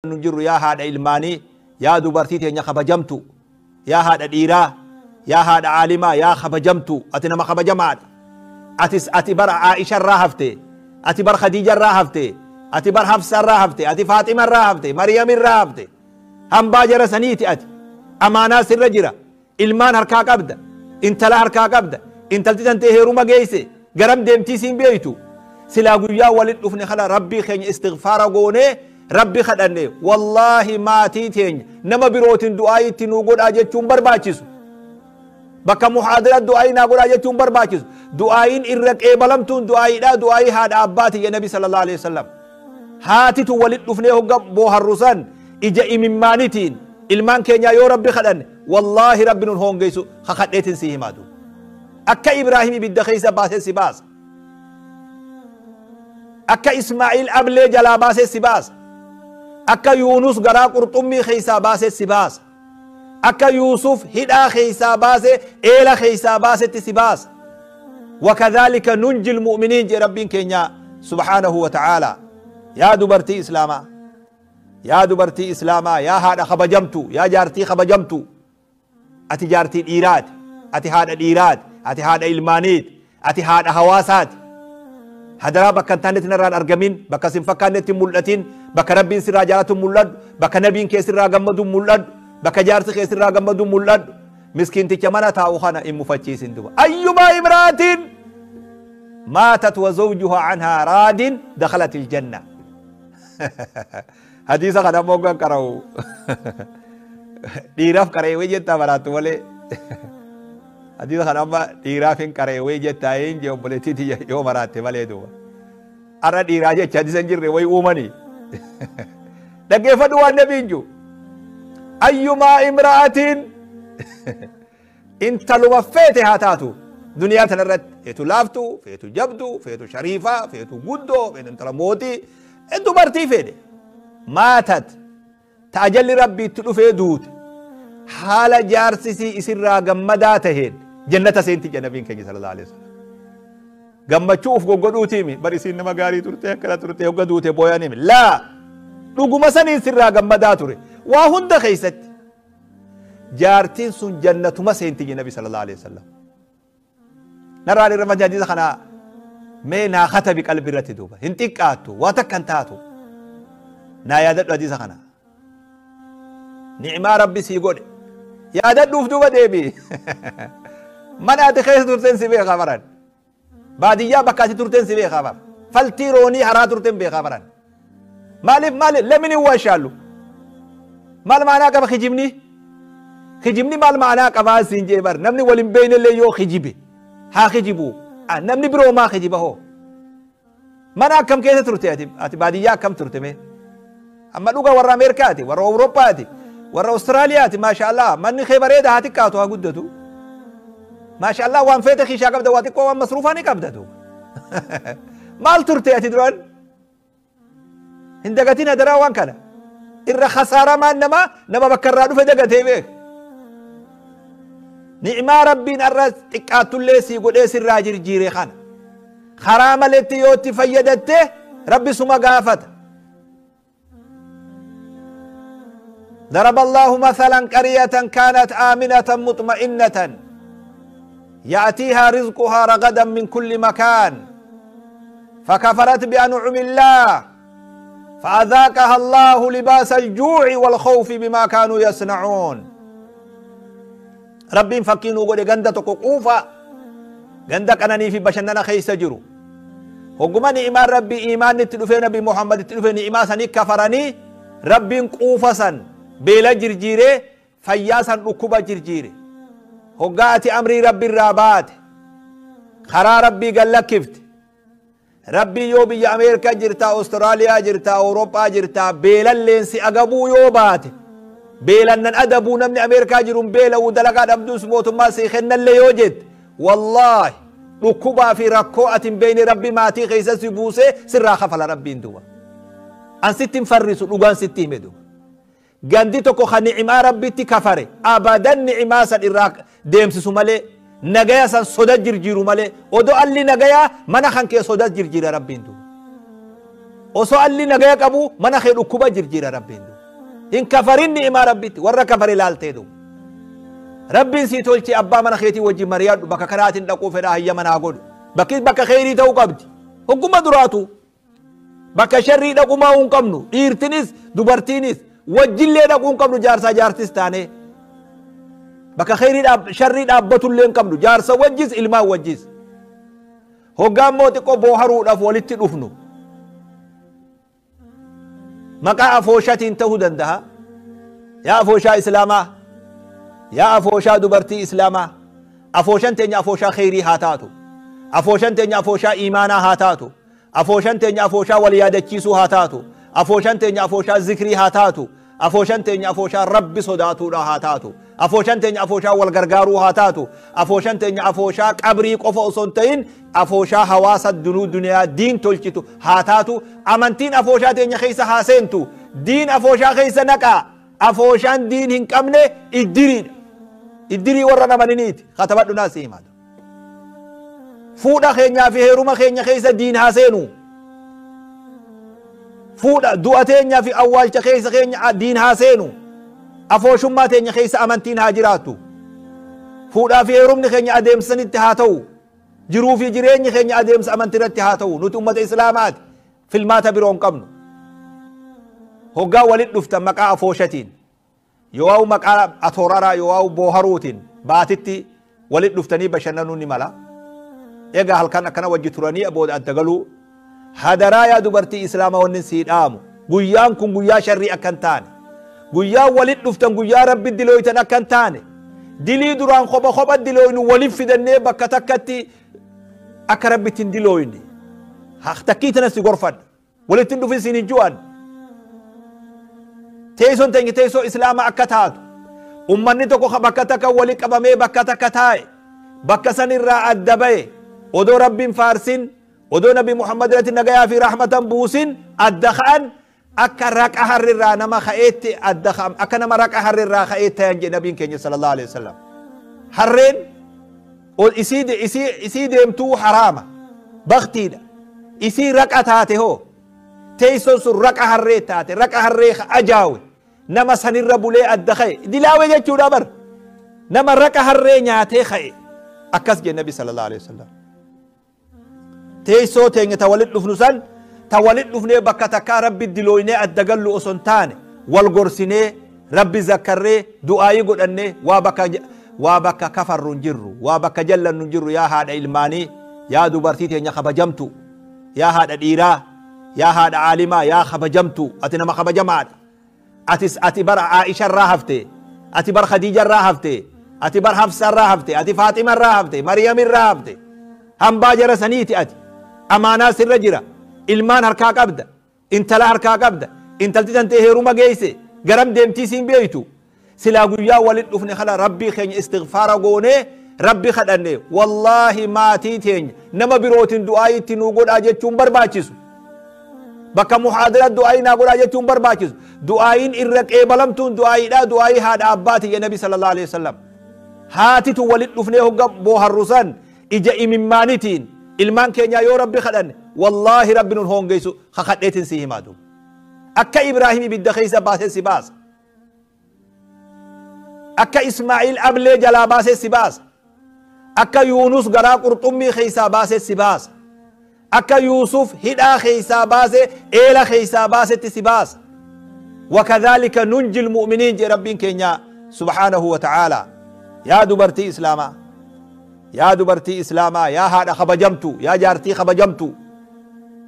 Nu jirru yaa haadha ilmaanii, yaa dubartii teenya kabajamtu, yaa haadha dhiiraa, yaa haadha aalimaa, yaa kabajamtu, ati nama kabajamaadha. Atis ati bara Aisha irraa hafte, ati bar Khadiija irraa hafte, ati bar Hafsa irraa hafte, ati Faaxima irraa hafte, Maryam irraa hafte. Hambaa jara saniiti ati. Amaanaa sirra jira. Ilmaan harkaa qabda. Intala harkaa qabda. Intalti tantee heeruma geesse. Garam deemtii siin beeytu. Silaa guyyaa walitti dhufne kana Rabbii keenya istighfaara goonee Rabbi kadhanne, wallaahi maatii teenya nama birootiin du'aayii itti nuu godhaa jechuun barbaachisu. Bakka muhaadara du'aayii naa godhaa jechuun barbaachisu. Du'aayiin irra qeebalamtuun du'aayiidha, du'aayii haadha abbaati jedhe Nabi sallallahu alaihi wasallam. Haatitu walitti dhufnee hogga booharru san ija imimmaanitiin ilmaan keenyaa yoo Rabbi kadhanne, wallaahi Rabbi nun hoongeysu kakadheetiin sii himaa duuba. Akka Ibraahim ibidda keessa baasee si baasa. Akka Ismaa'iil ablee jalaa baasee si baasa. Akka Yuunus garaa qurxummii keessaa baasee si baasa. Akka Yuusuf hidhaa keessaa baasee eela keessaa baasetti si baasa. Wakadhaalika nunjil mu'miniin jedhe Rabbiin keenya subhaanahu wa ta'aalaa. Yaa dubartii Islaamaa, yaa dubartii Islaamaa, yaa haadha kabajamtu, yaa jaartii kabajamtu, ati jaartii dhiiraati, ati haadha dhiiraati, ati haadha ilmaaniiti, ati haadha hawaasaati. Hadaraa bakka hin taanetti narraan argamin, bakka sin fakkaannetti hin mul'atin, bakka Rabbiin sirraa jaalatu mul'adhu, bakka nabiin kee sirraa gammadu mul'adhu, bakka jaarsi kee sirraa gammadu mul'adhu. Miskiinticha mana taa'u kana hin mufachiisin duba. Ayyumaa imraatin maatat wa zawjuhaa anhaa raadin dakhalat iljanna. Hadiisa kana ammoo kan qara'u dhiiraaf qara'e wayii jettaa baraattu malee. Hadiisa kana amma dhiiraaf hin qara'e wayii jettaa hin jee obboleettii tiyya yoo maraatte malee duuba. Har'a dhiiraa jecha hadiisa hin jirre wayii uumanii. Dhaggeeffadhu waan nabiin jiru. Ayyumaa imra'atiin, intaluma feete haa taatu, duniyaa tana irratti feetu laaftu, feetu jabdu, feetu shariifaa, feetu guddoo, feetu intala mootii, dubartii fedhe maatat, ta ajalli Rabbii itti dhufee duute, haala jaarsisii isirraa gammadaa taheen jannata seenti jedhe nabiin keenya sallallahu alaihi wasallam. Gammachuu uf goggodhuutiimi bar, isiin nama gaarii turte, akkana turte, hogga duute booyanimi. Laa, dhuguma saniin sirraa gammadaa ture waa hunda keessatti, jaartiin sun jannatuma seenti jedhe nabi sallallahu alaihi wasallam. Narraan irra hadiisa kana mee naa katabi qalbi irratti duuba. Hin xiqqaattu, waa takka hin taatu. Naa yaadadhu hadiisa kana. Ni'imaa Rabbi sii godhe yaadadhuuf duuba deebi. Mana ati keessa turteen si beekaa baran. Baadiyyaa bakka ati turteen si beekaa bara. Faltii roonii haraa turteen beekaa baran. Maaliif maaliif lamini hin waashaallu? Maal maanaa qaba kijibni? Kijibni maal maanaa qabaa siin jee bar. Namni wal hin beekne illee yoo kijibe haa kijibu. Namni biroo maa kijiba hoo? Mana akkam keessa turte ati? Ati baadiyyaa akkam turte mee? Amma dhuga warra Ameerikaati, warra Awurooppaati, warra Awustiraaliyaati, maasha Allah, manni kee bareeda, haa xiqqaatu haa guddatu. Maasha Allah, waan feete kiishaa qabda, waa xiqqoo waan masruufaa ni qabda duuba. Maal turte ati duraan? Hin dagatin hadaraa waan kana. Irra khasaaramaan namaa nama bakka irraa dhufe dagatee beeka. Ni'maa Rabbiin har'a xiqqaattullee sii godhee sirraa jirjiire kana karaa maletti yoo itti fayyadatte Rabbi suma gaafata. ضرب الله مثلا قرية كانت آمنة مطمئنة يأتيها رزقها رغدا من كل مكان، فكفرت بأنعم الله فأذاقها الله لباس الجوع والخوف بما كانوا يصنعون. ربي فكينو قد غندا تقوفا غندا كانني في بشننا خيس جرو هقوم إيمان ربي إيمان تلفي نبي محمد تلفي إيمان سني كفرني ربي قوفا سن بلا جرجيره فياسا ركوبا جرجيره. هقاتي أمري ربي الرابات خرا ربي قال لك كفت ربي يو بي أمريكا جرتا، أستراليا جرتا، أوروبا جرتا، بيلا لينسي أقبو يوبات بيلا نن أدبو نمني أمريكا جرون بيلا ودلقا أبدوس موت ما سيخن اللي يوجد، والله ركوبا في ركوعة بين ربي ماتي خيسا سبوسي سرا خفل ربي اندوا أن ستين فرسو لغان ستين مدو gandi tokko kan ni'imaa Rabbitti kafare abadan ni'imaa san irraa deemsisu malee, nagaya san soda jirjiiru malee, odoo alli nagayaa mana kan kee soda jirjiira Rabbiin duuba. Osoo alli nagaya qabu mana kee dhukkuba jirjiira rabbiin. Hin kafarin ni'imaa rabbitti warra kafare laaltee duuba. Rabbiin sii tolchee abbaa mana keetii wajjin mari'adhu bakka kanaatiin dhaquu fedhaa hayyama naa godhu. Bakki bakka kheyrii ta'uu qabdi. Hogguma duraatu. Bakka sharrii dhaqumaa hin qabnu. Dhiirtinis dubartiinis wajjillee dhaquu hin qabnu jaarsaa jaartis taanee. Bakka kheyrii sharrii dhaabbatullee hin qabnu. Jaarsa wajjis ilmaan wajjis. Hoggaa immoo xiqqoo booharuudhaaf walitti dhufnu. Maqaa afooshatiin ta'uu danda'a. Yaa afooshaa Islaamaa. Yaa afooshaa dubartii Islaamaa. Afooshan teenya afooshaa kheyrii haa taatu. Afooshan teenya afooshaa iimaanaa haa taatu. Afooshan teenya afooshaa wal yaadachiisuu haa taatu. Afooshan teenya afooshaa zikrii haa taatu. Afooshan teenya afooshaa rabbi sodaatuudha haa taatu. Afooshan teenya afooshaa wal gargaaruu haa taatu. Afooshan teenya afooshaa qabrii qofa osoo hin ta'in afooshaa hawaasa dunuu duniyaa diin tolchitu haa taatu. Amantiin afooshaa teenya keessa haa seentu. Diin afooshaa keessa naqaa. Afooshaan diin hin qabne iddiriidha. Iddirii warra namaniniiti. Katabadhu naa si himaatu. Fuudha keenyaa fi heeruma keenya keessa diin haa seenu. Fuudha du'a teenyaa fi awwaalcha keessa keenya diin haa seenu. Afooshummaa teenya keessa amantiin haa jiraattu. Fuudhaa fi heerumni keenya adeemsanitti haa ta'u. Jiruu fi jireenyi keenya adeemsa amantii irratti haa ta'u. Nuti ummata Islaamaati. Filmaata biroo hin qabnu. Hoggaa walitti dhuftan maqaa afooshatiin. Yoo maqaa atooraraa yoo booharuutiin baatitti walitti dhuftanii bashannanuu ni mala. Egaa halkan akkana wajji turanii booda adda galuu. Hadaraa yaa dubartii Islaamaa wanni sii dhaamu. Guyyaan kun guyyaa sharrii akka hin taane. Guyyaan walitti dhuftan guyyaa rabbi dilooytan akka hin taane. Dilii duraan kopha kopha dilooynu waliif fidannee bakka takkatti akka rabbitti hin dilooyne. Takkii tana si gorfadha. Walitti hin dhufin siin hin ju'an. Teessoon teenya teessoo Islaamaa akka taatu. Ummanni tokko bakka takka wali qabamee bakka takka taa'e. Bakka san irraa adda ba'e. Odoo rabbiin faarsin. Odoo Nabi Muhammad irratti nagayaa fi rahmatan buusin adda ka'an akka raqa harrirraa nama ka'eetti adda ka'an akka nama raqa harrirraa ka'eetti tayan jedhe nabiin keenya sallallahu alaihi wasallam. Harreen isii deemtuu haraama baktiidha. Isii raqa taate hoo teessoon sun raqa harree taate raqa harree ajaawe nama sanirra bulee adda ka'e dilaawe jechuudha bar nama raqa harree nyaatee ka'e akkas jedhe nabi sallallahu alaihi wasallam. Teessoo teenya ta walitti dhufnu san ta walitti dhufnee bakka takkaa rabbi dilooynee adda gallu osoo hin taane wal gorsinee rabbi zakkarree du'aayii godhannee waa bakka kafarru hin jirru waa bakka jallannu hin jirru yaa haadha ilmaanii yaa dubartii teenya kabajamtu yaa haadha dhiiraa yaa haadha aalimaa yaa kabajamtu ati nama kabajamaadha. Atis ati bara Aisha irraa hafte ati bar Khadiija irraa hafte ati bar Hafsa irraa hafte ati Faaxima irraa hafte Maryam irraa hafte hambaa jara saniiti ati. Amaanaa sirra jira. Ilmaan harkaa qabda. Intala harkaa qabda. Intalti tantee heeruma geesse. Garam deemtii siin beeytu. Silaa guyyaa walitti dhufne kana rabbii keenya istighfaara goonee rabbi kadhanne wallaahi maatii teenya nama birootiin du'aa itti nuu godhaa jechuun barbaachisu. Bakka muhaadara du'aayii naa godhaa jechuun barbaachisu. Du'aayiin irra qeebalamtuun du'aayiidha du'aayii haadha abbaati jedhe nabi sallallahu alaihi wasallam. Haatitu walitti dhufnee hogga booharru san ija imimmaanitiin ilmaan keenyaa yoo rabbi kadhanne wallaahi rabbi nun hongeessu kakadheetiin si himaatu. Akka Ibraahim ibidda keessa baasee si baasa. Akka Ismaa'iil ablee jalaa baasee si baasa. Akka Yuunus garaa qurxummii keessaa baasee si baasa. Akka Yuusuf hidhaa keessaa baasee eela keessaa baasetti si baasa. Wakadhalika nunji lmu'miniin jedhe rabbiin keenya subhaanahu wa ta'aalaa. Yaa dubartii Islaamaa. Yaa dubartii Islaamaa yaa haadha kabajamtu yaa jaartii kabajamtu.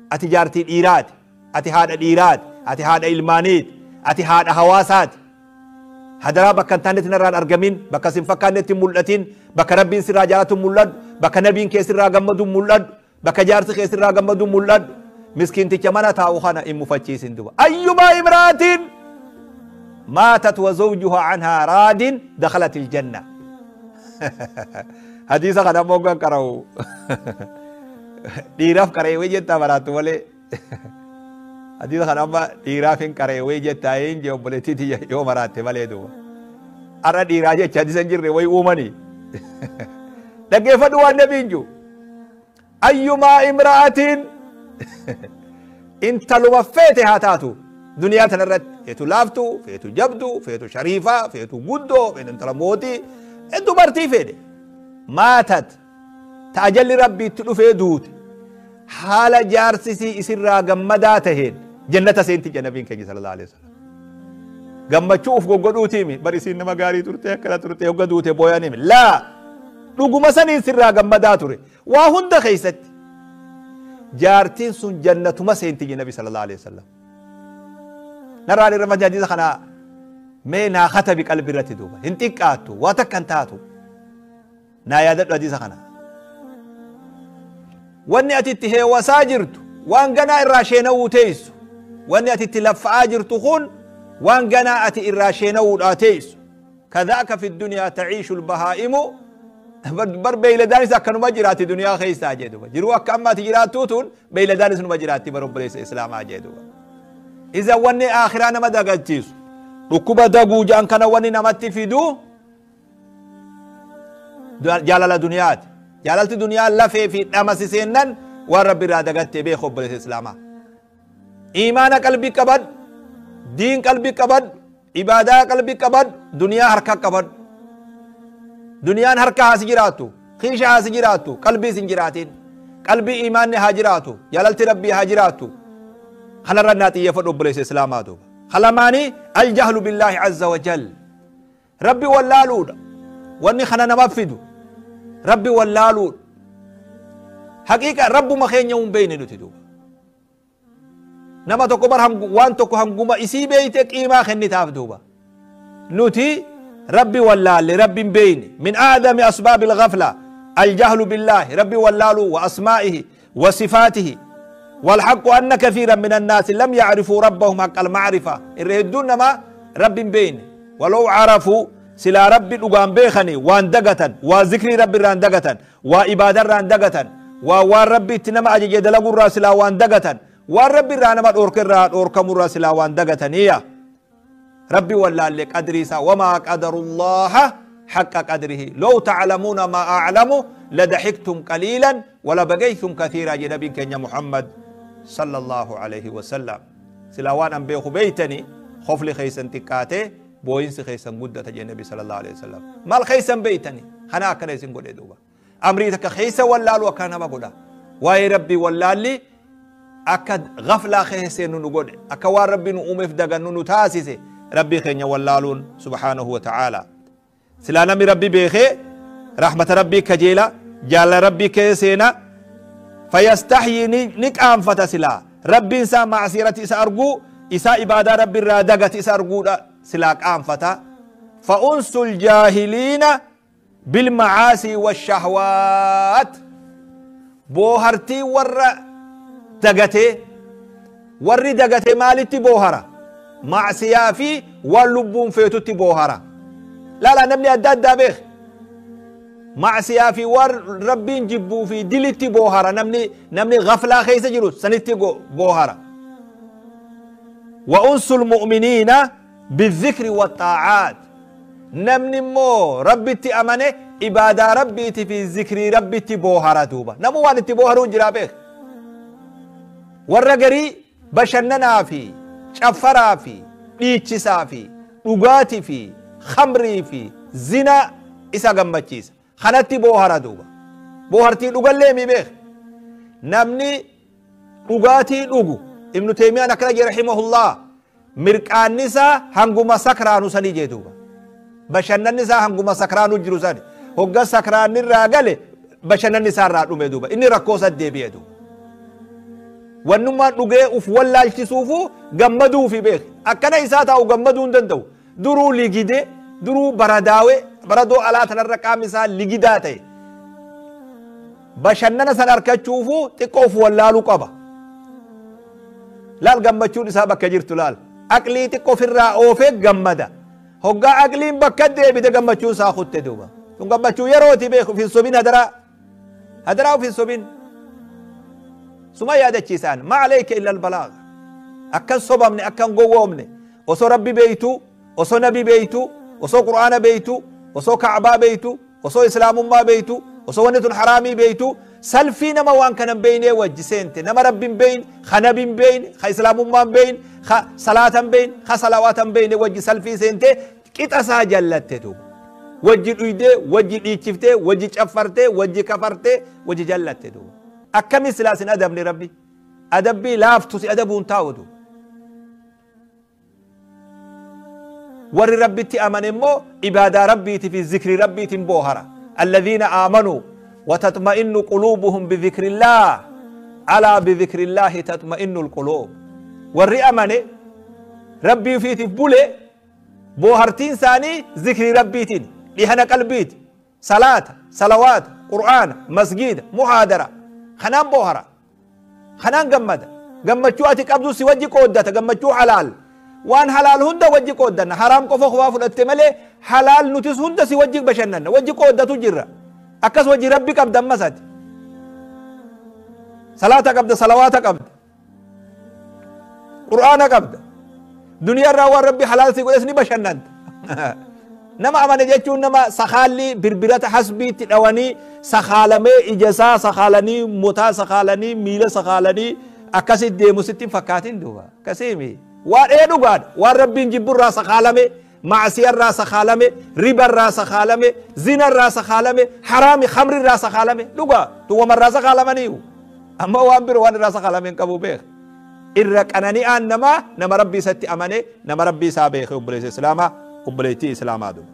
Ati jaartii dhiiraati. Ati haadha dhiiraati. Ati haadha ilmaaniiti. Ati haadha hawaasaati. Hadaraa bakka hin taanetti narraan argamin, bakka sin fakkaannetti hin mul'atin, bakka rabbiin sirraa jaalatu mul'adhu, bakka nabiin kee sirraa gammadu mul'adhu, bakka jaarsi kee sirraa gammadu mul'adhu. Miskiinticha mana taa'u kana hin mufachiisin duba. Ayyumaa imraatin maatat wa zawjuhaa anhaa raadin dakhalat iljanna. Hadiisa kana ammoo hoggan qara'u dhiiraaf qara'e wayii jettaa baraattu malee. Hadiisa kana amma dhiiraaf hin qara'e wayii jettaa hin jee obboleettii tiyya yoo maraatte malee duuba. Har'a dhiiraa jecha hadiisa hin jirre wayii uumanii. Dhaggeeffadhu waan nabiin jiru. Ayyumaa imra'atiin Intaluma feete haa taatu duniyaa tanarratti, feetu laaftu, feetu jabdu, feetu shariifaa, feetu guddoo, feetu intala mootii, dubartii fedhe maatat ta ajalli rabbiitti dhufee duute, haala jaarsisii isirraa gammadaa taheen jannata seenti jedha nabiin keenya sallallahu alaihi wasallam. Gammachuu uf goggodhuutiimi bar isiin nama gaarii turte, akkana turte, hogga duute booyanimi. Laa, dhuguma saniin sirraa gammadaa ture waa hunda keeysatti, jaartiin sun jannatuma seenti jedha nabi sallallahu alaihi wasallam. Narraan irra hadiisa kana mee naa katabi qalbi irratti duuba, hin xiqqaattu, waa takka hin taatu, naa yaadadhu hadiisa kana. Wanni ati itti heewasaa jirtu waan ganaa irraa sheenawuu teessu, wanni ati itti laffa'aa jirtu kun waan ganaa ati irraa sheenawuudhaa teessu. Kadhaaka fi dunyaa taciishu lbahaa'imu, bar beeyladaanis akkanuma jiraatti duniyaa keessaa jee duba. Jiruu akka amma ati jiraattuu tun beeyladaanis numa jiraatti bar obboleessa islaamaa jee duba. Iza wanni aakhiraa nama dagachiisu, dhukkuba daguu ja'an kana wanni namatti fidu jaalala duniyaati. Jaalalti duniyaa lafee fi dhamasi seennan waan rabbi irraa dagattee beeku. Obboleessa islaamaa, iimaana qalbii qabadhu, diin qalbii qabadhu, ibaadaa qalbii qabadhu, duniyaa harka qabadhu. Duniyaan harka haasi jiraattu, kiisha haasi jiraattu, qalbii sin jiraatin. Qalbii iimaanni haa jiraatu, jaalalti rabbii haa jiraattu. Kanarra naa xiyyeeffadhu obboleessa islaamaa duuba. Kalamaanii aljahlu billaahi azza wa jal, rabbi wallaaluudha. Wanni kana nama fidu rabbi wallaaluudha. Haqiiqa rabbuma keenya hin beeyne nuti duuba. Nama tokko bar waan tokko hanguma isii beeyte qiimaa kennitaaf duuba. Nuti rabbi wallaalle, rabbi hin beeyne. Min a'dami asbaabi alghafla aljahlu billaahi, rabbi wallaaluu, wa asmaa'ihi wa sifaatihi. والحق أن كثيرا من الناس لم يعرفوا ربهم حق المعرفة. الرهدون ما رب بين، ولو عرفوا سلا ربي لقام بيخني وان دقتا وذكري ربي ران دقتا وإبادة ران دقتا ووان ربي تنما أجي دلقوا الراسلا وان دقتا وان ربي رانا ما أورك الران أوركم الراسلا وان دقتا نية ربي ولا لك أدريسا وما قدر الله حق قدره لو تعلمون ما أعلم لضحكتم قليلا ولبقيتم كثيرا. جنبي كenya محمد صلى الله عليه وسلم سلاوان أم بيخو بيتني خفلي خيسن تكاتي بوينس خيسن قدة النبي صلى الله عليه وسلم. مال خيسن بيتني خنا كان يسن قد دوبا أمريتك خيسا ولا لو كان ما قدا واي ربي ولا لي أكد غفلة خيسن نقول أكوار ربي نؤمف دغن نتاسسي ربي خينيا ولالون سبحانه وتعالى. سلانا مي ربي بيخي رحمة ربي كجيلا جال ربي كيسينا فيستحيي نك أنفت سلا ربي إنسان معصيرتي إسا أرجو إسا إبادة ربي الرادقة إسا أرجو سلاك أنفتا. فأنس الجاهلين بالمعاصي والشهوات، بوهرتي ور دقتي ور دقتي مالتي بوهرة معصية في واللبون فيتوتي بوهرة. لا لا نبني أداد دابيخ معصية في ور ربي نجيبو في دلتي بوهرة، نمني غفلة خيسة جلوس سنتي بوهرة. وأنس المؤمنين بالذكر والطاعات، نمني مو ربي تي أمانة إبادة ربي تي في ذكر ربي تي بوهرة دوبا نمو وان تي بوهرون جرابيخ ورقري بشننا في شفرا في dhiichisaa fi dhugaatii fi khamrii fi zina isa gammachiisa. Kanatti boohara duuba. Boohartii dhugallee mi beek. Namni dhugaatii dhugu Ibnu Teemiyaan akkana jedhe rahimahullah, mirqaanni isaa hanguma sakraanu sanii jee duuba. Bashannanni isaa hanguma sakraanu jiru sani. Hogga sakraanni irraa gale bashannanni isaa irraa dhume duuba. Inni rakkoo isa deebi'e duuba. Wannummaan dhugee uf wallaalchisuufu gammaduufi beek. Akkana isaa taa'u gammaduu hin danda'u. Duruu ligidee, duruu baradaawee, baradoo alaa tanarra qaamni isaa ligidaa ta'e. Bashannana san argachuufu xiqqoo uf wallaaluu qaba. Laal gammachuun isaa bakka jirtu laal. Aqlii xiqqoo ofirraa oofee gammada. Hoggaa aqliin bakka deebite gammachuun isaa kutte duuba. Sun gammachuu yerooti beeku uf hin sobin hadaraa. Hadaraa uf hin sobin. Suma yaadachiisaan ma alayka illa albalaag. Akkan sobamne akkan gowwoomne osoo rabbi beeytu, osoo nabi beeytu, osoo qur'aana beeytu, osoo kacbaa beeytu, osoo islaamummaa beeytu, Osoo wanni tun haraamii beeytu salfii nama waan kanan beeynee wajji seente, nama rabbi hin beeyn, ka nabi hin beeyn, ka islaamummaa hin beeyn, ka salaata hin beeyn, ka salawaata hin beeyne wajji salfii seente, qixa isaa jallatte duuba. Wajji dhuydee, wajji dhiichiftee, wajji caffartee, wajji kafartee, wajji jallatte duuba. Akkami silaa sin adabne rabbi? Adabbii laaftu si adabuun taa'u duuba. Warri rabbitti amane immoo ibaadaa rabbiitii fi zikrii rabbiitiin boohara. Alladhiina aamanuu watatma'innu quluubuhum bidhikrillaah, alaa bidhikrillaahi tatma'innu alquluub. Warri amane rabbii ofiitiif bule, boohartiin isaanii zikrii rabbiitiin, dhihana qalbiiti, salaata, salawaata, qur'aana, masgiida, muhaadara, kanaan boohara, kanaan gammada. Gammachuu ati qabdu si wajji qooddata, gammachuu halaal, waan halaal hunda wajji qooddanna. Haraam qofa kophaa fudhatte malee halaal nutis hunda si wajji bashannanna, wajji qooddatu jirra. Akkas wajji rabbi qabda. Ammas ati salaata qabda, salawaata qabda, qur'aana qabda, duniyaa irraa waan rabbi halaal si godhes ni bashannanta. Nama amane jechuun nama sakaalli birbirata hasbiitti dhawanii sakaalamee, ija isaa sakaalanii, motaa sakaalanii, miila sakaalanii akkasitti deemu sitti hin fakkaatin duuba. Akkasiimi waa dhee dhugaadha. Waan rabbiin jibburraa sakaalame, macsiyarraa sakaalame, ribarraa sakaalame, zinarraa sakaalame, haraami khamrirraa sakaalame, dhugaa tuwamarraa sakaalamaniiyu. Amma waan biro waan irraa sakaalame hin qabu beek. Irra qanani'aan namaa nama rabbii isatti amane, nama rabbii isaa beeke. Obboleessa islaamaa, obboleettii islaamaa duuba.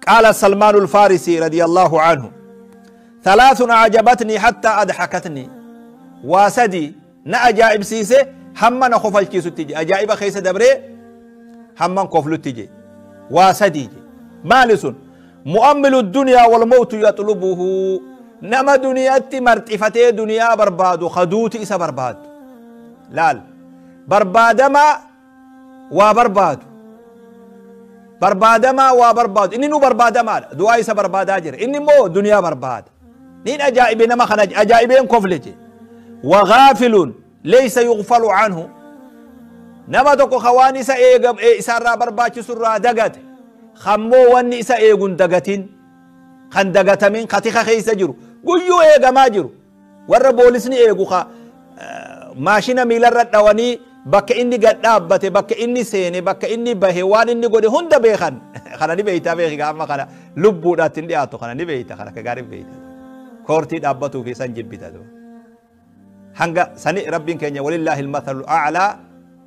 قال سلمان الفارسي رضي الله عنه: ثلاث أعجبتني حتى أضحكتني. واسدي نا أجائب سيسي هم نخفل تجي أجائب خيسة دبري هم كفل تجي واسدي مالس مؤمل الدنيا والموت يطلبه. نما دنياتي مرتفتي دنيا برباد خدوتي إسا برباد لال بربادما وبرباد barbaadamaa waa barbaadu inni nu barbaadamaadha, du'aa isa barbaadaa jira, inni immoo duniyaa barbaada. Nin ajaa'ibe nama kana, ajaa'ibeen kofle je. Wagaafilun laysa yughfalu anhu, nama tokko ka waan isa eega isaarraa barbaachisu irraa dagate, kammoo wanni isa eegun dagatin, kan dagatamin, katika keessa jiru, guyyuu eegamaa jiru, warra boolisni eegu, ka maashina miilarra dhawanii bakka inni gad dhaabbate, bakka inni seene, bakka inni bahe, waan inni godhe hunda beekan. Kana ni beeytaa beeki. Amma kana lubbuudhaatti hin dhiyaatu. Kana ni beeyta, kana akka gaarii beeyta. Koortii dhaabbatuu fi san jibbita. Hanga sani rabbiin keenya walillaahi almathalu a'laa,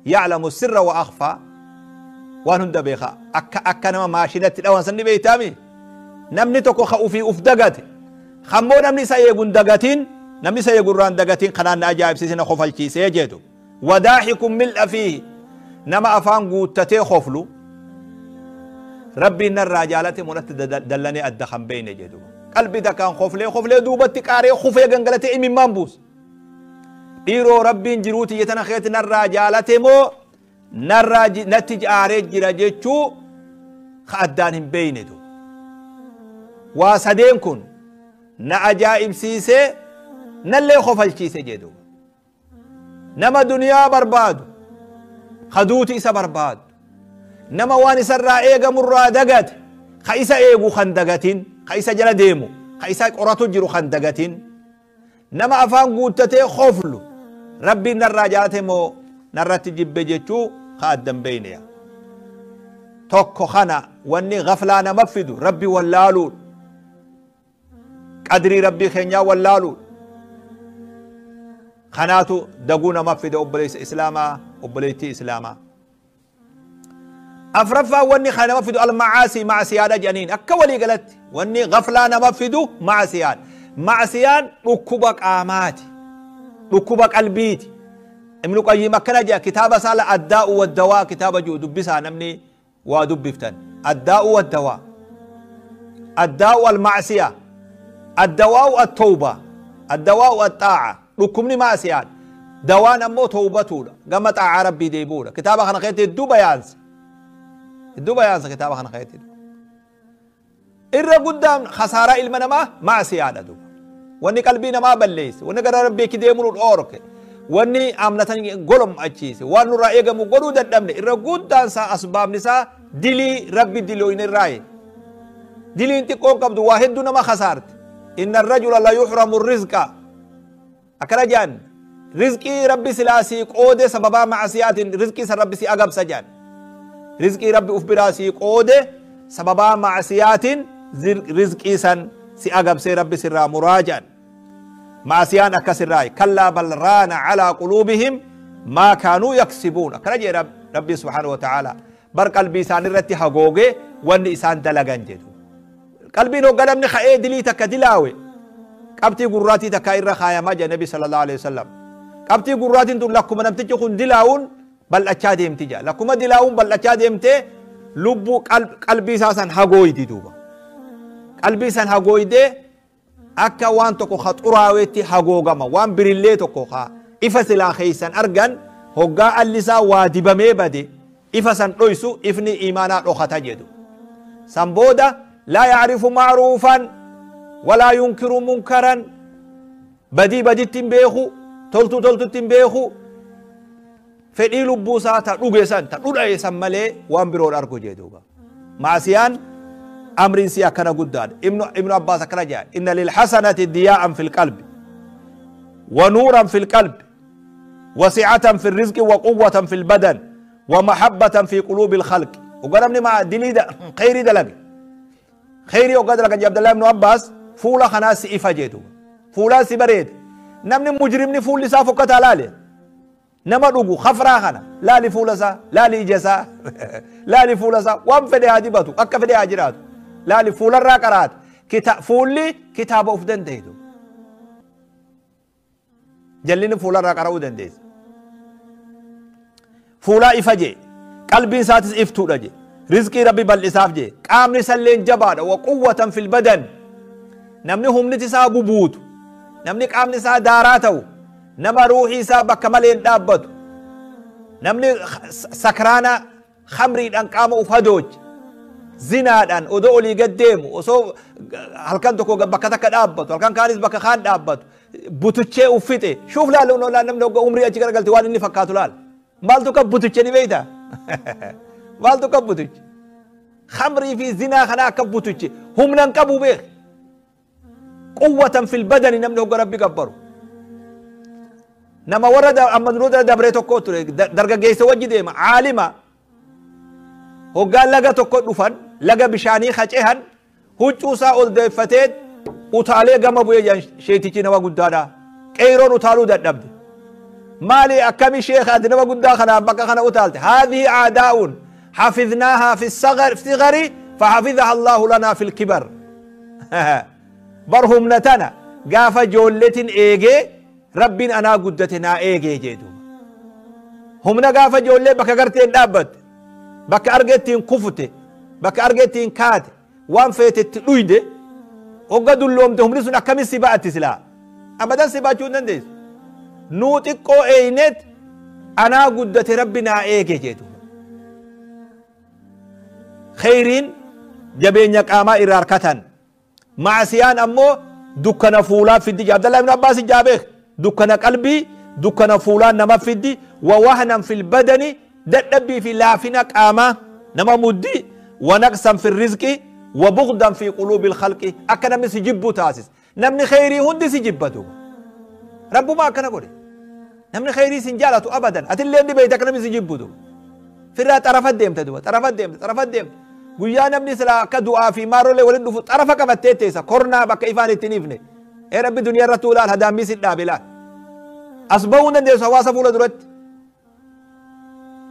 ya'lamu sirra wa akhfaa, waan hunda beeka. Akka nama maashinatti dhawan san ni beeytaami. Namni tokko ka ufii uf dagate, kammoo namni isa eegun dagatin, namni isa eegurraan dagatin, kanaan na ajaa'ibsiise, na kofalchiisee jeetu. وداحك ملء فيه، نما أفان قوتتي خفلو ربي نرى جالتي منت دلني الدخن بين جدو قلبي دا كان خفلي خفلي دوبتي قاري خفي غنغلتي إمي مامبوس إيرو ربي جروتي يتنا خيت نرى جالتي مو نرى نتج آري جرا جيتشو خأدان بين دو. واسدين كن نأجائب سيسي نلي خفل شيسي جدو. Nama duniyaa barbaadu, kaduuti isa barbaadu, nama waan isarraa eegamurraa dagate, ka isa eegu kan dagatin, ka isa jala deemu, ka isa qoratu jiru kan dagatin, nama afaan guuttatee khoflu, rabbiin narraa jaalate moo narratti jibbe jechuu ka addan beeyneya. Tokko kana wanni gaflaa nama fidu rabbi wallaaluudha, qadrii rabbii keenyaa wallaaluudha. Kanaatu daguu nama fide. Obboleessa islaamaa, obboleettii islaamaa, afraffaa wanni kana nama fidu almacaasii, macsiyaadha jedhaniin. Akka walii galatti wanni gaflaa nama fidu macsiyaadha. Macsiyaan dhukkuba qaamaati, dhukkuba qalbiiti. Ibnu Qayyim akkana jedha kitaaba isaa Addaa'u Waddawaa, kitaaba jiru dubbisaa namni waa dubbiftan. Addaa'u Waddawaa, addaa'u almacsiya, addawaa'u attawba, addawaa'u attaa'a. Dhukkubni maasiyaan, dawaan ammoo tawbatuudha, gama xaa'aa rabbii deebi'uudha. Kitaaba kana keessatti hedduu bayaansa, hedduu bayaansa kitaaba kana keessatti. Irra guddaan khasaaraa ilma namaa maasiyaadha duuba. Wanni qalbii namaa balleesse, wanni gara rabbii deemuu nu dhoorke, wanni amnatan golom achiise, waan nurraa eegamu godhuu dadhabne, irra guddaan isaa asbaabni isaa dilii rabbi dilooyin irraaye. Diliin xiqqoon qabdu waa hedduu nama khasaarte. Inna arrajula la yuhramu rizqa. Akkana jedhan, rizqii Rabbi silaa sii qoode sababaa ma'asiyaatiin rizqii san Rabbi si agabsa jedhan. Rizqii Rabbi uf biraa sii qoode sababaa ma'asiyaatiin rizqii san si agabsee Rabbi sirraa muraa jedhan. Ma'asiyaan akkasirraa, kallaa bal raana calaa quluubihim maa kaanuu yaksibuun, akkana jedhe Rabbi subhaanahu wa ta'ala. Bar qalbii isaan irratti hagoogee wanni isaan dalagan jedhu. Qalbiin hogga namni ka'ee dilii takka dilaawe qabxii gurraatii takka irra kaayamaa jedha Nabi sallallahu alaihi wasallam. Qabxii gurraatiin tun lakkuma namtichi kun dilaawuun bal'achaa deemti jedha. Lakkuma dilaawuun bal'achaa deemtee lubbuu qalbii isaa san hagooydi duuba. Qalbii san hagooydee akka waan tokko ka xuraaweetti hagoogama, waan birillee tokko ka ifa silaa keeysan argan hoggaa allisaa waa dibamee bade ifa san dhoysu, ifni iimaanaa dhokata jedhu. San booda laa yacrifu ma'ruufan walaa yunkiru munkaran, badii baditti hin beeku, toltuu toltutti hin beeku, fedhii lubbuu isaa ta dhuge san ta dhudhaye san malee waan biroon argu jedhuuba. Maasiyaan amriin si akkana guddaadha. Ibnu Abbaas akkana jedha: inna lilhasanati diyaa'an fil qalbi wa nuuran fil qalbi wa si'atan fi rizqi wa quwwatan fil badan wa mahabbatan fi quluubi lkhalqi. Hogga namni ma dilii kheyrii dalage, kheyrii hogga dalagan, jedhe Abdallah ibnu Abbaas, fuula kanaa si ifa jedhu, fuulaan si bareeda. Namni mujrimni fuulli isaa fokkataa laale, nama dhugu khafraa kana laali, fuula isaa laali, ija isaa laali, fuula isaa waan fedhe haa dibatu, akka fedhe haa jiraatu, laali fuularraa qaraata. Fuulli kitaaba uf dandeetu, jallini fuularraa qara'uu dandeessa. Fuulaa ifa jee, qalbiin isaatis iftuudha jee, rizqii Rabbi bal'isaaf jee, qaamni isalleen jabaadha, wa quwwatan fil badan. Namni humniti isaa bubuutu, namni qaamni isaa daaraa ta'u, nama ruuhii isaa bakka malee hin dhaabbatu. Namni sakraana khamriidhaan qaama uf hadooche, zinaadhaan odoo olii gad deemu, osoo halkan tokko bakka takka dhaabbatu, halkan kaanis bakka kaan dhaabbatu, butuchee uf fixe. Shuuf, laal laal, namni hogga umrii achi garagalte waan inni fakkaatu laal. Maaltu kan butuche ni beeyta? Maaltu kan butuche? Khamrii fi zinaa kana akka butuche, humna hin qabu beek. Quwwatan fil badani. Namni hogga Rabbi gabbaru, nama warra amma dura dabree tokko ture, dargaggeessa wajji deema, caalima. Hoggaa laga tokko dhufan, laga bishaanii kacehan, huccuu isaa ol deeffatee utaalee gama bu'ee jedhan. Sheetichi nama guddaadha, qeeyroon utaaluu dadhabde. Maali, akkami sheekha, ati nama guddaa kanaan bakka kana utaalte? Haadhihi aadaa'un xafidnaahaa fi sigari faxafidaha Allahu lanaa fi lkibar. Bar humna tana gaafa joolletin eegee Rabbiin anaa guddate naa eegee jedhu. Humna gaafa joollee bakka garteen dhaabbatte, bakka argettiin kufute, bakka argettiin kaate, waan feetetti dhuyde, hogga dulloomte humni sun akkamis si ba'atti? Silaa abadan si baachuu hin dandeessu. Nuu xiqqoo eeynet anaa guddate Rabbi naa eege jedhu. Kheyriin jabeenya qaamaa irraa harkatan, maasiyaan ammoo dukkana fuulaa fiddi. Abdallah ibn Abbaas jaabeek, dukkana qalbii, dukkana fuulaa nama fiddi, wa wahnan fil badani, dadhabbii fi laafina qaamaa nama muddi, wa naqsan fi rizqi wa bugdan fi quluubi lkhalqi, akka namni si jibbu taasis. Namni kheyrii hundi si jibba duuba. Rabbuma akkana godhe, namni kheyrii sin jaalatu abadan. Atillee ni beeyta akka namni si jibbu duuba. Firraa xarafa deemta duuba, xarafa deemta, xarafa deemta. Guyyaa namni silaa akka du'aa fi maarollee waliin dhufu xarafa qabattee teessa, kornaa bakka ifaan ittiin ifne. Ee Rabbi, duniyaa irratti ilaal, hadaambii si dhaabe ilaal. As bahuu hin dandeessu hawaasa fuula duratti.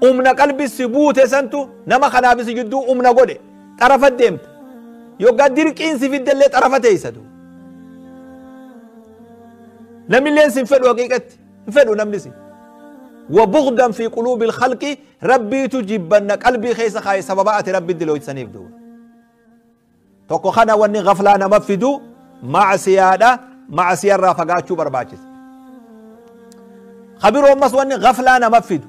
Humna qalbi si buute santu nama kanaaf si jidduu humna godhe, xarafa deemta. Yoggaa dirqiin si fiddellee xarafa teessa duuba. Namni illee sin fedhu, haqiiqatti hin fedhu namni si. وبغضا في قلوب الخلق، ربيtu jibbanna qalbii keessa kaaye sababa ati Rabbi dilooysaniif duuba. Tokko kana, wanni gaflaa nama fidu macsiyaadha. Macsiyarraa fagaachuu barbaachisa. Kabiroo ammas wanni gaflaa nama fidu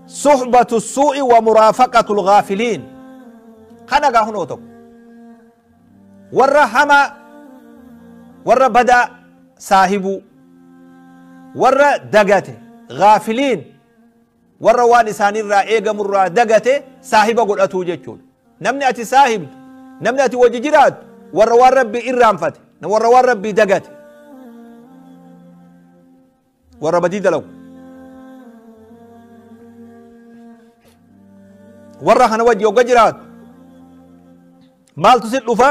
صحبة السوء ومرافقة الغافلين. Kana gaa hunoo tokko, warra hamaa, warra badaa saahibuu, warra dagate, gaafiliin, warra waan isaanirraa eegamurraa dagate saahiba godhatuu jechuudha. Namni ati saahibdu Namni ati wajji jiraattu warra waan Rabbii irraanfate, warra waan Rabbii dagate, warra badii dalagu. Warra kana wajji hogga jiraatu maaltu si dhufa?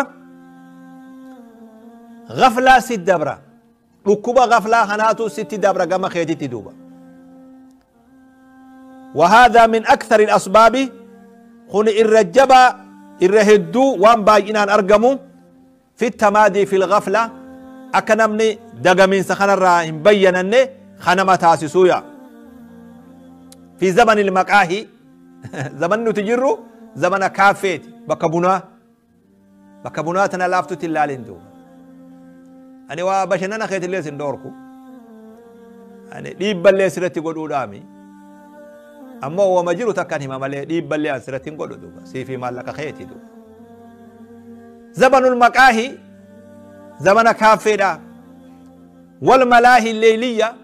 Gaflaa si dabra. Dhukkuba gaflaa kanaatu sitti dabra gama keetitti duuba. وهذا من أكثر الأسباب خن الرجبة الرهدو وان باينان أرقمو في التمادي في الغفلة أكنمني دقمين سخن الراهن بينني خنما تاسسويا في زمن المقاهي. زمن نتجرو زمن كافيت بكبونا بكبونا تنلافتو تلالين دو. أنا وبشننا خيت اللي سندوركو أنا ديب اللي سرتي قدو دامي أما هو مجرو تكن هم مالي ديب اللي سرتي قدو دو سيفي مالك خيتي دو. زمن المقاهي زمن كافيدا والملاهي الليلية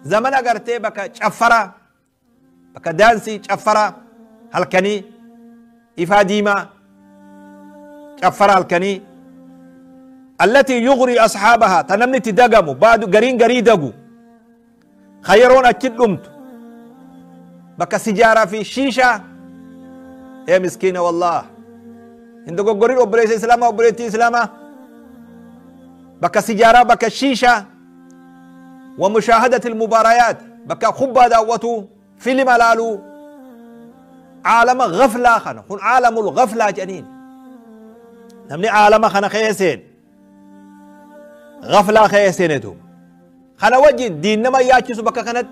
زمن قرتي بك شفرة بك دانسي شفرة هلكني إفاديما شفرة هلكني التي يغري أصحابها تنمني تدقموا بعد قرين قري دقوا خيرون أكدمت بك سجارة في شيشة يا مسكينة والله عندك قرين أبريس إسلاما أبريتي إسلاما بك سجارة بك شيشة ومشاهدة المباريات بك خبا دعوته فيلم لالو عالم غفلة خنا هن عالم الغفلة جنين نمني عالم خنا خيسين غفلة خيسين تو خنا وجه دين ما ياچسو بك خنت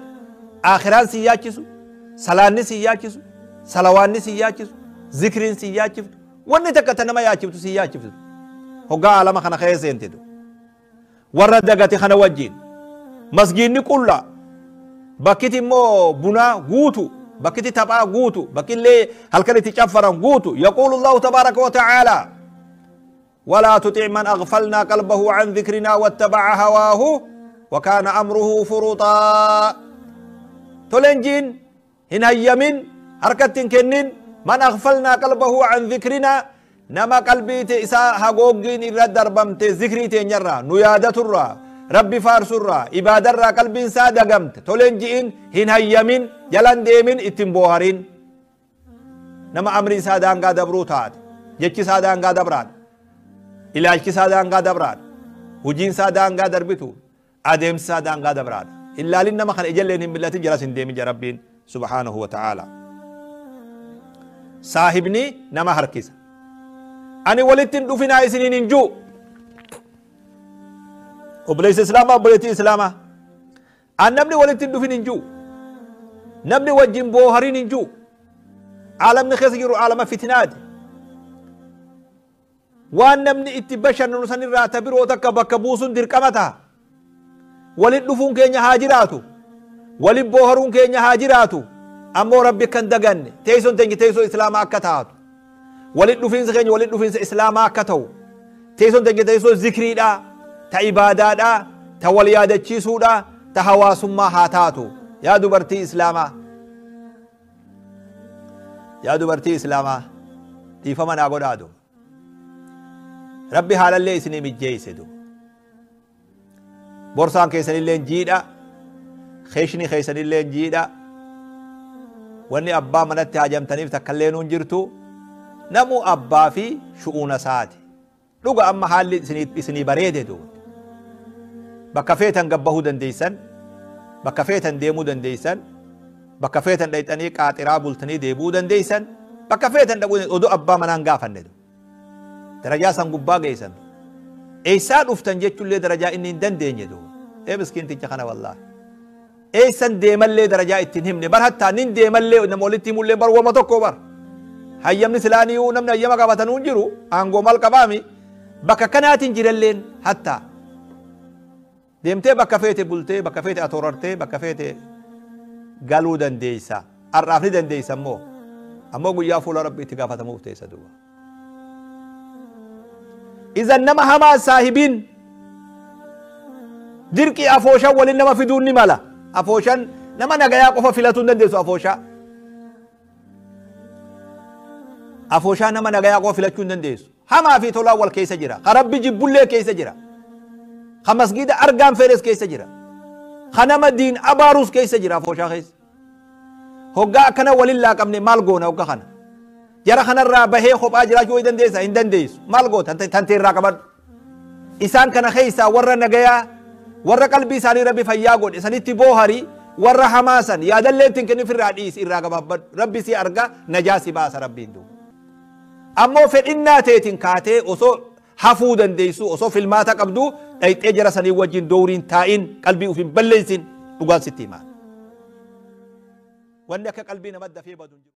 آخران سي ياچسو سلان سي ياچسو سلوان سي ياچسو ذكرين سي ياچسو وني تكتنا ما ياچسو سي ياچسو هو عالم خنا خيسين تدو وردغتي خنا وجين مسجين كله بكتي مو بنا غوتو بكتي تبا غوتو بكي لي هلكلي تشفرن غوتو. يقول الله تبارك وتعالى ولا تطع من أغفلنا قلبه عن ذكرنا واتبع هواه وكان أمره فرطا. تولنجين هنا يمين حركة كنين من أغفلنا قلبه عن ذكرنا نما قلبي تئسا هاغوغين إرى دربمت ذكري تنيرا نيادة الرا ربي فارس الرا إبادة الرا قلبي سادة قمت تولنجين هنا يمين جلان ديمين اتنبوهرين نما أمري سادة انقا دبروتات جيكي سادة انقا دبرات ilaalchi isaa daangaa dabraadha. Hojiin isaa daangaa darbitu. Adeemsi isaa daangaa dabraadha. Ilaalin nama kana ijalleen hin millatin jalas hin deemin Rabbiin subhaanahu wa ta'ala. Saahibni nama harkisa. Ani walitti hin dhufinaa isiniin hin ji'u. Obboleessa Islaamaa obboleettii Islaamaa. An namni walitti hin dhufin hin ji'u. Namni wajjin boohariin hin ji'u. Aalamni keessa jiru aalama fitinaati. Waan namni itti bashannanu sanirraa ta biroo takka bakka buusuun dirqama ta'a. Waliin dhufuun keenya haa jiraatu. Waliin booharuun keenya haa jiraatu. Ammoo Rabbi kan daganne teessoon teenya teessoo Islaamaa akka taatu. Waliin dhufiinsa keenya waliin dhufiinsa Islaamaa akka ta'u. Teessoon teenya teessoo zikriidhaa, ta ibaadaadhaa, ta wal yaadachiisuudhaa, ta hawaasummaa haa taatu. Yaa dubartii Islaamaa. Yaa dubartii Islaamaa. Dhiifama naa godhaatu. Rabbi haalallee isinii mijjeeyse du. Borsaan keessanillee jiidha. Keeshni keessanillee jiidha. Wanni abbaa manatti haajamtaniif takkallee nuun jirtu. Namu abbaa fi shu'uuna isaati. Dhuga amma haalli isinii bareede du. Bakka feetan gabbahuu dandeeysan. Bakka feetan deemuu dandeeysan. Bakka feetan dhayxanii qaaxiraa bultanii deebuu dandeeysan. Bakka feetan dhaquu oduu abbaa manaan gaafanne du. درجة سنقبا جيسن إيسان أفتن جت اللي درجة إني دندن يدو إيه مسكين تجخنا والله إيسان ديما اللي درجة إتنهمني بر حتى نين ديما اللي نمولتي مولي بر وما تكبر هيا من سلاني ونمنا يما قبتن ونجرو أنقو مال قبامي بكا كنات جرلين حتى ديمتي بكا فيتي بولتي بكا فيتي أتوررتي بكا فيتي قالوا دنديسا الرافلي دنديسا مو أمو قل يا فولا ربي تقافة موفتيسا دوا. إذا نما هما صاحبين دركي أفوشا ولنما في دون مالا أفوشا نما نجايا قفا فيلاتون دندسو أفوشا أفوشا نما نجايا قفا فيلاتون دندسو Hamaa fi tolaa wal keessa jira. Ka Rabbi jibbullee keessa jira. Ka masgiida argaan fedhes keessa jira. Ka nama diin abaarus keessa jira afooshaa keessa. Hoggaa akkana walin laaqamne maal goona hogga kana? Jara kanarraa bahee kophaa jiraachuu hin dandeessa? Hin dandeessu. Maal goota? Tantee irraa qabadhu. Isaan kana keessaa warra nagayaa, warra qalbii isaanii Rabbi fayyaa godhe sanitti boohari, warra hamaa san yaadallee ittiin kenniif irraa dhiisi, irraa gabaabbadhu. Rabbi si arga, najaa si baasa Rabbiin duuba. Ammoo fedhinnaa teetiin kaatee osoo hafuu dandeessu, osoo filmaata qabdu dhayxee jara sanii wajjin dowriin taa'in, qalbii uf hin balleessin, dhugaan sitti himaa. Wanni akka qalbii nama dafee badu hin jiru.